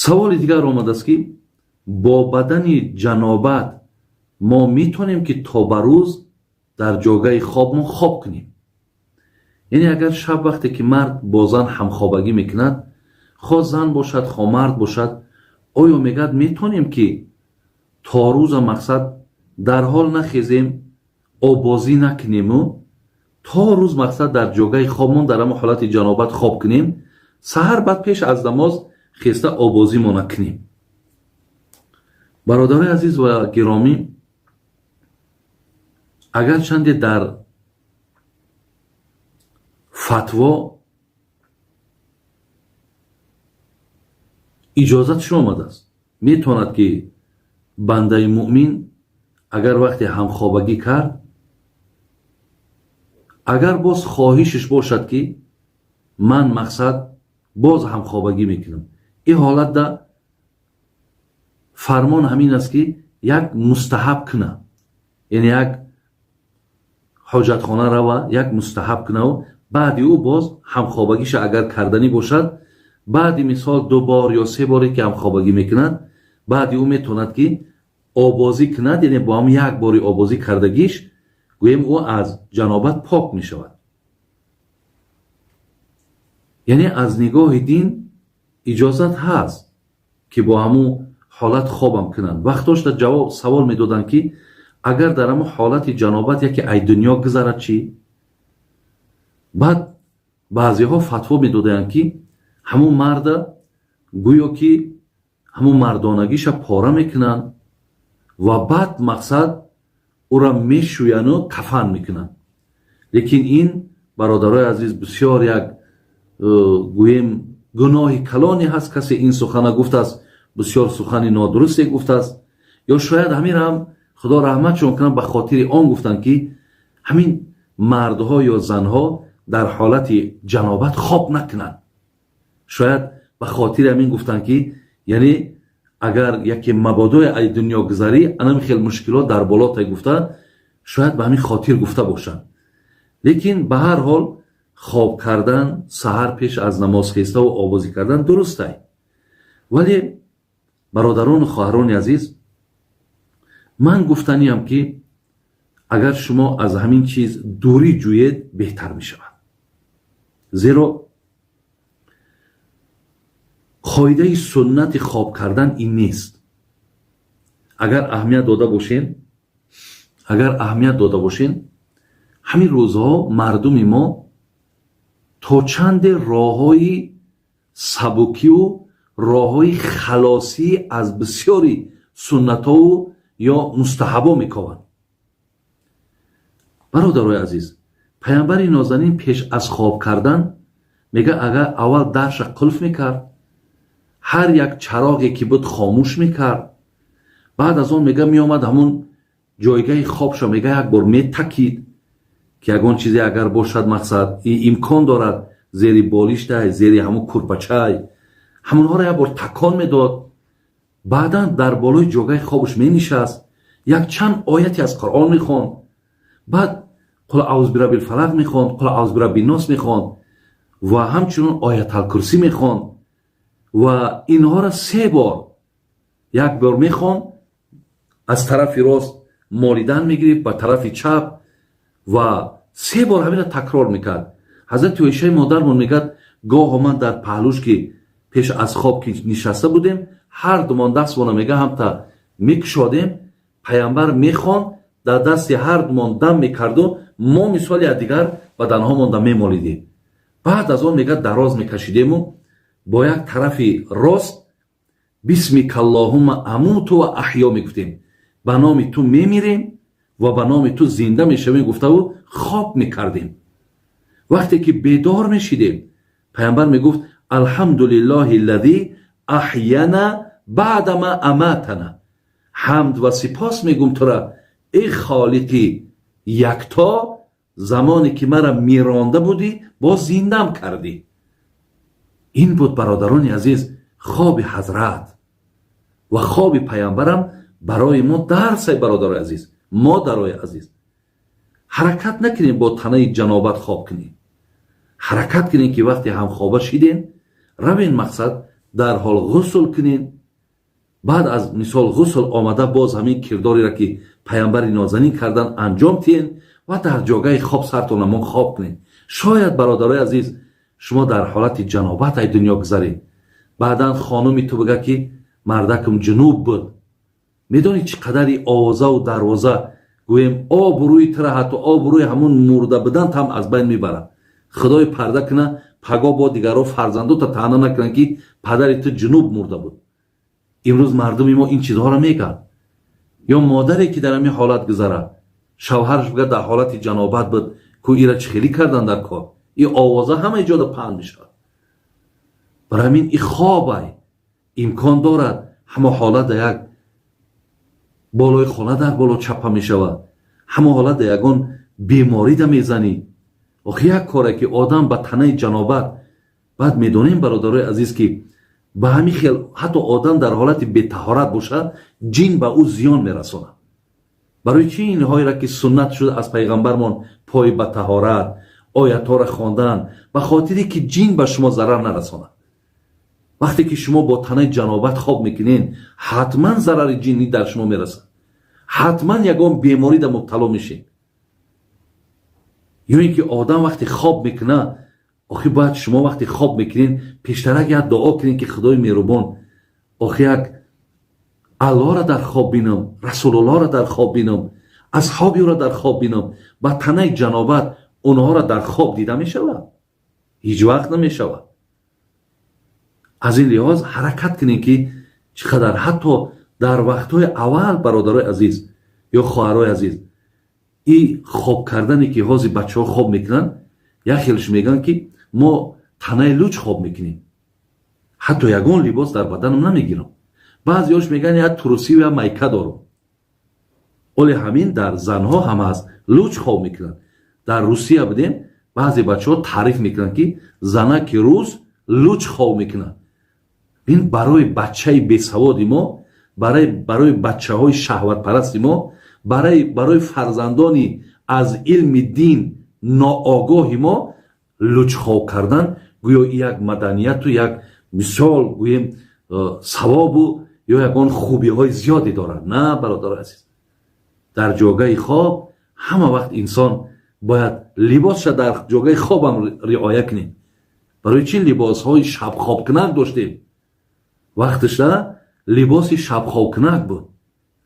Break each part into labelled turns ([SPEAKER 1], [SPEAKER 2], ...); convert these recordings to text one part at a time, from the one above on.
[SPEAKER 1] Саволи дигар омадааст, ки бо бадани ҷанобат мо метавонем, ки то ба рӯз дар ҷогаи хоб мо хоб кунем? Яъне агар шаб вақте ки мард бо зан ҳамхобагӣ мекунад, хо зан бошад, хо мард бошад, оё, мегӯяд, метавонем, ки то рӯза, мақсад, дар ҳол нахезем, обозӣ накунему то рӯз, мақсад, дар ҷогаи хобмон дар ҳамон ҳолати ҷанобат хоб кунем, саҳар баъд пеш аз намоз хеста обозимо накунем? Бародарои азиз ва гиромӣ, агарчанде дар фатво иҷозатш омадааст, метавонад, ки бандаи муъмин агар вақте ҳамхобагӣ кард, агар боз хоҳишаш бошад, ки ман, мақсад, боз ҳамхобагӣ мекунам, ин ҳолатда фармон ҳамин аст, ки як мустаҳаб куна, яъне як ҳоҷатхона рава, як мустаҳаб кунаву баъди ӯ боз ҳамхобагиша агар карданӣ бошад, баъди мисол ду бор ё се боре ки ҳамхобагӣ мекунад, баъди ӯ метавонад, ки обозӣ кунад, яъне бо ҳам як бори обозӣ кардагиш, гӯем, ӯ аз ҷанобат пок мешавад. Яъне аз нигоҳи дин иҷозат ҳаст, ки бо ҳамун ҳолат хобам кунанд. Вақтош дар ҷавоб савол медоданд, ки агар дар ҳамун ҳолати ҷанобат яке ай дунё гузарад чӣ? Баъд баъзеҳо фатво медодаянд, ки ҳамун марда гӯё ки ҳамун мардонагиша пора мекунанд ва баъд, мақсад, ӯра мешӯяну кафан мекунанд. Лекин ин, бародарои азиз, бисёр як гӯем, гуноҳи калоне ҳаст. Касе ин сухана гуфтааст, бисёр сухани нодурусте гуфтааст. Ё шояд ҳамин ҳам, худо раҳматшон кунад, ба хотири он гуфтанд, ки ҳамин мардҳо ё занҳо дар ҳолати ҷанобат хоб накунанд. Шояд ба хотири ҳамин гуфтанд, ки яъне агар яке мабодои ай дунё гузарӣ, анами хел мушкилот дар болотай гуфта, шояд ба ҳамин хотир гуфта бошанд. Лекин ба ҳар ҳол хоб кардан, саҳар пеш аз намоз хеставу обозӣ кардан дурустай. Вале, бародарону хоҳарони азиз, ман гуфтаниям, ки агар шумо аз ҳамин чиз дурӣ ҷӯед, беҳтар мешавад, зеро қоидаи суннати хоб кардан ин нест. Агар аҳамият дода бошем, ҳамин рӯзҳо мардуми мо то чанде роҳҳои сабукиву роҳҳои халосӣ аз бисёри суннатову ё мустаҳабо мекованд. Бародарои азиз, паямбари нозанин пеш аз хоб кардан, мега, агар аввал дарша қулф мекард, ҳар як чароғе ки буд хомӯш мекард, баъд аз он, мега, меомад, ҳамун ҷойгаҳи хобша, мега, як бор метакид, ки ягон чизе агар бошад, мақсад, имкон дорад зери болиштай, зери ҳамун курпачай, ҳамонҳоро як бор такон медод. Баъдан дар болои ҷойгаҳи хобаш менишаст, якчанд ояте аз Қуръон мехонд, баъд қул аъузу бираббил фалақ мехонд, қул аъузу бираббин нос мехонд ва ҳамчунин Ояталкурсӣ мехонд ва инҳоро се бор як бор мехонд, аз тарафи рост молидан мегирифт ба тарафи чап ва се бор ҳаминро такрор мекард. Ҳазрати Оишаи модармон мегӯяд: гоҳо ман дар паҳлӯш, ки пеш аз хоб ки нишаста будем, ҳар думон дастмона, мега, ҳамта мекушодем, паямбар мехонд, дар дасти ҳар думон дам мекарду мо мисоли якдигар баданҳомонда мемолидем. Баъд аз он, мегӯяд, дароз мекашидему бо як тарафи рост бисмикаллоҳумма амуту ва аҳё мегуфтем, ба номи ту мемирем ва ба номи ту зинда мешавем гуфтаву хоб мекардем. Вақте ки бедор мешидем, паямбар мегуфт: алҳамдулиллоҳи аллазӣ аҳяна баъдама аматана, ҳамд ва сипос мегум тура, эй холиқи якто, замоне ки мара миронда будӣ, боз зиндам кардӣ. Ин буд, бародарони азиз, хоби ҳазрат ва хоби паямбарам барои мо дарсай. Бародарои азиз, модарои азиз, ҳаракат накунем бо танаи ҷанобат хоб кунем. Ҳаракат кунем, ки вақте ҳамхоба шидем, равен, мақсад, Дарҳол ғусл кунед. Баъд аз мисол ғусл омада, боз ҳамин кирдореро, ки паямбари нозанин кардан, анҷом тиҳен ва дар ҷогаи хоб сартонамон хоб кунед. Шояд, бародарои азиз, шумо дар ҳолати ҷанобат ай дунё гузаред. Баъдан хонуми ту бига, ки мардакам ҷунуб буд. Медонӣ, чӣ қадари овозаву дарвоза, гӯем, обрӯи тура, ҳатто обрӯи ҳамун мурда будант ҳам аз байн мебарад. Худои парда куна, паго бо дигарро фарзандота таъна накунанд, ки падари ту ҷунуб мурда буд. Имрӯз мардуми мо ин чизҳоро мегӯяд. Ё модаре, ки дар ҳамин ҳолат гузарад, шавҳараш бигӯяд, дар ҳолати ҷанобат буд, ку ира чӣ хелӣ кардан дар кор. И овоза ҳамаи ҷода паҳн мешавад. Барои ҳамин и хобай имкон дорад, ҳамо ҳолат да як болои хона дар боло чапа мешавад, ҳамо ҳолат да ягон беморӣ да мезанӣ. Охи, як коре, ки одам ба танаи ҷанобат. Баъд медонем, бародарои азиз, ки ба ҳамин хел ҳатто одам дар ҳолати бетаҳорат бошад, ҷин ба ӯ зиён мерасонад. Барои чӣ инҳоеро, ки суннат шуда аз пайғамбармон, пой ба таҳорат, оятҳоро хондан? Ба хотире ки ҷин ба шумо зарар нарасонад. Вақте ки шумо бо танаи ҷанобат хоб мекунед, ҳатман зарари ҷиннӣ дар шумо мерасад, ҳатман ягон беморӣ да мубтало мешед. Ё ин ки одам вақте хоб мекунад, охи, бояд шумо вақте хоб мекунед, пештарак як дуо кунед, ки Худои меҳрубон, охи, як Аллоҳро дар хоб бинам, Расулуллоҳро дар хоб бинам, асҳоби ӯро дар хоб бинам. Ба танаи ҷанобат онҳоро дар хоб дида мешавад? Ҳеҷ вақт намешавад. Аз ин лиҳоз ҳаракат кунем, ки чӣ қадар ҳатто дар вақтҳои аввал, бародарои азиз ё хоҳарои азиз, и хоб кардане, ки ҳозир бачаҳо хоб мекунанд, як хелш мегӯянд, ки мо танаи луч хоб мекунем, ҳатто ягон либос дар баданам намегирам. Баъзеҳош мегӯянд, як трусию як майка дорам. Оле ҳамин дар занҳо ҳам ҳаст, луч хоб мекунанд. Дар Русия будем, баъзе бачаҳо таъриф мекунанд, ки занаки рус луч хоб мекунанд. Ин барои бачаи бесаводи мо, барои бачаҳои шаҳватпарасти мо, барои фарзандони аз илми дин ноогоҳи мо луч хоб кардан гӯё як маданияту як мисол, гӯем, савобу ё ягон хубиҳои зиёде дорад. На, бародари азиз, дар ҷогаи хоб ҳама вақт инсон бояд либосша дар ҷогаи хобам риоя кунем. Барои чӣ либосҳои шабхобкунак доштем? Вақташа либоси шабхобкунак буд,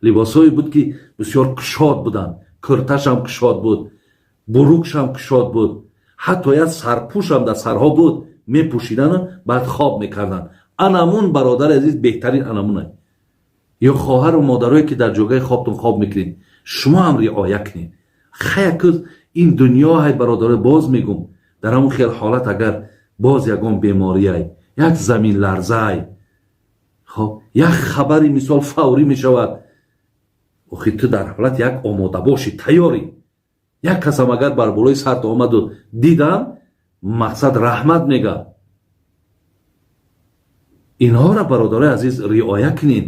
[SPEAKER 1] либосҳое буд, ки бисёр кушод буданд. Курташам кушод буд, бурукшам кушод буд, ҳатто як сарпӯшам дар сарҳо буд, мепӯшидану баъд хоб мекарданд. Анамун, бародари азиз, беҳтарин анамуна. Ё хоҳару модарое, ки дар ҷогаи хобтон хоб мекунед, шумо ҳам риоя кунед. Хаяку ин дунё ҳай, бародаро, боз мегум, дар ҳамун хел ҳолат агар боз ягон бемориай, як заминларзай, хоб, як хабари мисол фаврӣ мешавад, охи, ту дар ҳолат як омодабошӣ, тайёрӣ. Як касам агар бар болои сарт омаду дидам, мақсад раҳмат мега. Инҳоро, бародарои азиз, риоя кунед.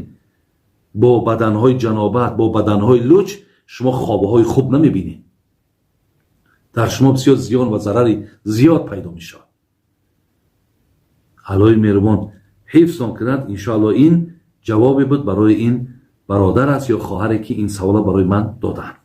[SPEAKER 1] Бо баданҳои ҷанобат, бо баданҳои луч шумо хобҳои хуб намебинед, дар шумо бисёр зиён ва зарари зиёд пайдо мешавад. Аллоҳи меҳрубон ҳифзон кунад, иншоалло. Ин ҷавобе буд барои ин бародар аст ё хоҳаре, ки ин савола барои ман доданд.